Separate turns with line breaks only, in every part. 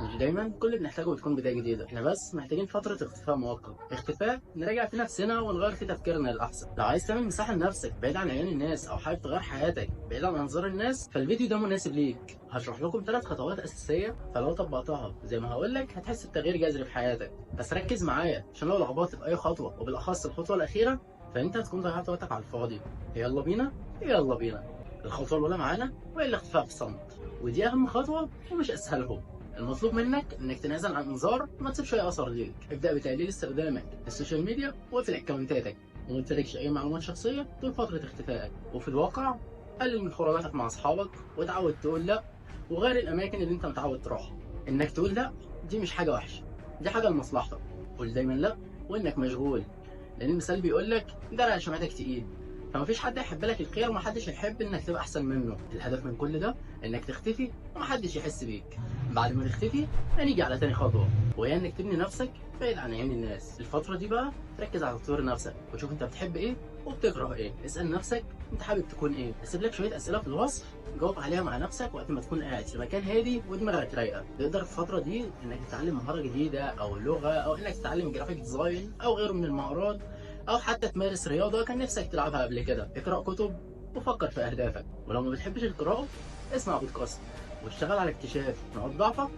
مش دايما كل اللي بنحتاجه بتكون بداية جديده، احنا بس محتاجين فترة اختفاء مؤقت، اختفاء نراجع في نفسنا ونغير في تفكيرنا للاحسن. لو عايز تعمل مساحة لنفسك بعيد عن عيون الناس، او حابب تغير حياتك بعيد عن انظار الناس، فالفيديو ده مناسب ليك. هشرح لكم 3 خطوات اساسية، فلو طبقتها زي ما هقول لك هتحس بتغيير جذري في حياتك. بس ركز معايا عشان لو لخبطت في اي خطوة وبالاخص الخطوة الاخيرة فانت هتكون ضيعت وقتك على الفاضي. يلا بينا يلا بينا. الخطوة الاولى معانا وهي الاختفاء في صمت، ودي اهم خطوة ومش اسهلهم. المطلوب منك انك تنعزل عن الانظار وما تسيبش اي اثر ليك. ابدا بتقليل استخدامك لل social media واقفل اكونتاتك، وما تشاركش اي معلومات شخصية طول فترة اختفائك. وفي الواقع قلل من خروجاتك مع اصحابك وتعود تقول لا، وغير الاماكن اللي انت متعود تروحها. انك تقول لا دي مش حاجة وحشة، دي حاجة لمصلحتك. قول دايما لا وانك مشغول، لان المثال بيقول لك درع شمعتك تقيل، فمفيش حد هيحب لك الخير ومحدش هيحب انك تبقى احسن منه. الهدف من كل ده انك تختفي ومحدش يحس بيك. بعد ما تختفي هنيجي على تاني خطوة، وهي انك تبني نفسك بعيد عن عيون الناس. الفترة دي بقى تركز على تطوير نفسك وتشوف انت بتحب ايه وبتكره ايه. اسال نفسك انت حابب تكون ايه. هسيب لك شوية اسئلة في الوصف جاوب عليها مع نفسك وقت ما تكون قاعد في مكان هادي ودماغك رايقة. تقدر في الفترة دي انك تتعلم مهارة جديدة او لغة، او انك تتعلم graphic design او غيره من المهارات، او حتى تمارس رياضة كان نفسك تلعبها قبل كده. اقرا كتب وفكر في اهدافك، ولو ما بتحبش القراءة اسمع بودكاست واشتغل على اكتشاف نقاط ضعفك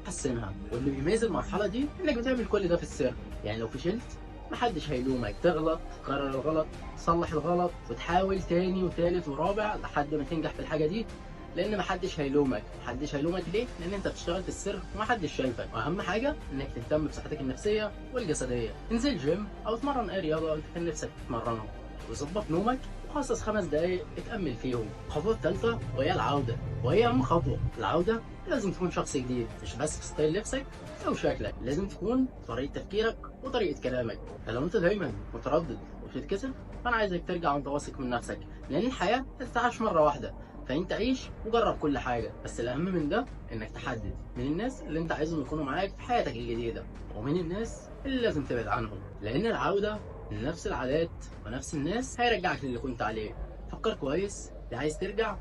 حسنها. واللي بيميز المرحلة دي انك بتعمل كل ده في السر، يعني لو فشلت محدش هيلومك. تغلط، تكرر الغلط، تصلح الغلط، وتحاول تاني وتالت ورابع لحد ما تنجح في الحاجة دي، لان محدش هيلومك. محدش هيلومك ليه؟ لان انت بتشتغل في السر ومحدش شايفك. واهم حاجة انك تهتم بصحتك النفسية والجسدية. انزل جيم او اتمرن اي رياضة انت كان نفسك تتمرنها، وظبط نومك وخصص 5 دقايق اتامل فيهم. الخطوة الثالثة وهي العودة، وهي اهم خطوة. العودة لازم تكون شخص جديد، مش بس في style لبسك او شكلك، لازم تكون طريقه تفكيرك وطريقه كلامك. فلو انت دايما متردد وبتتكسف فانا عايزك ترجع وانت واثق من نفسك، لان الحياة ما تتعاش مرة واحدة، فانت عيش وجرب كل حاجة. بس الاهم من ده انك تحدد من الناس اللي انت عايزهم يكونوا معاك في حياتك الجديدة، ومن الناس اللي لازم تبعد عنهم، لان العودة لنفس العادات ونفس الناس هيرجعك للي كنت عليه. فكر كويس، اللي عايز ترجع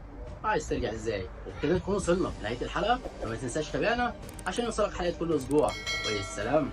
وعايز ترجع ازاي. وبكده نكون وصلنا لنهاية الحلقة، وما تنساش تتابعنا عشان يوصلك حلقة كل اسبوع. والسلام.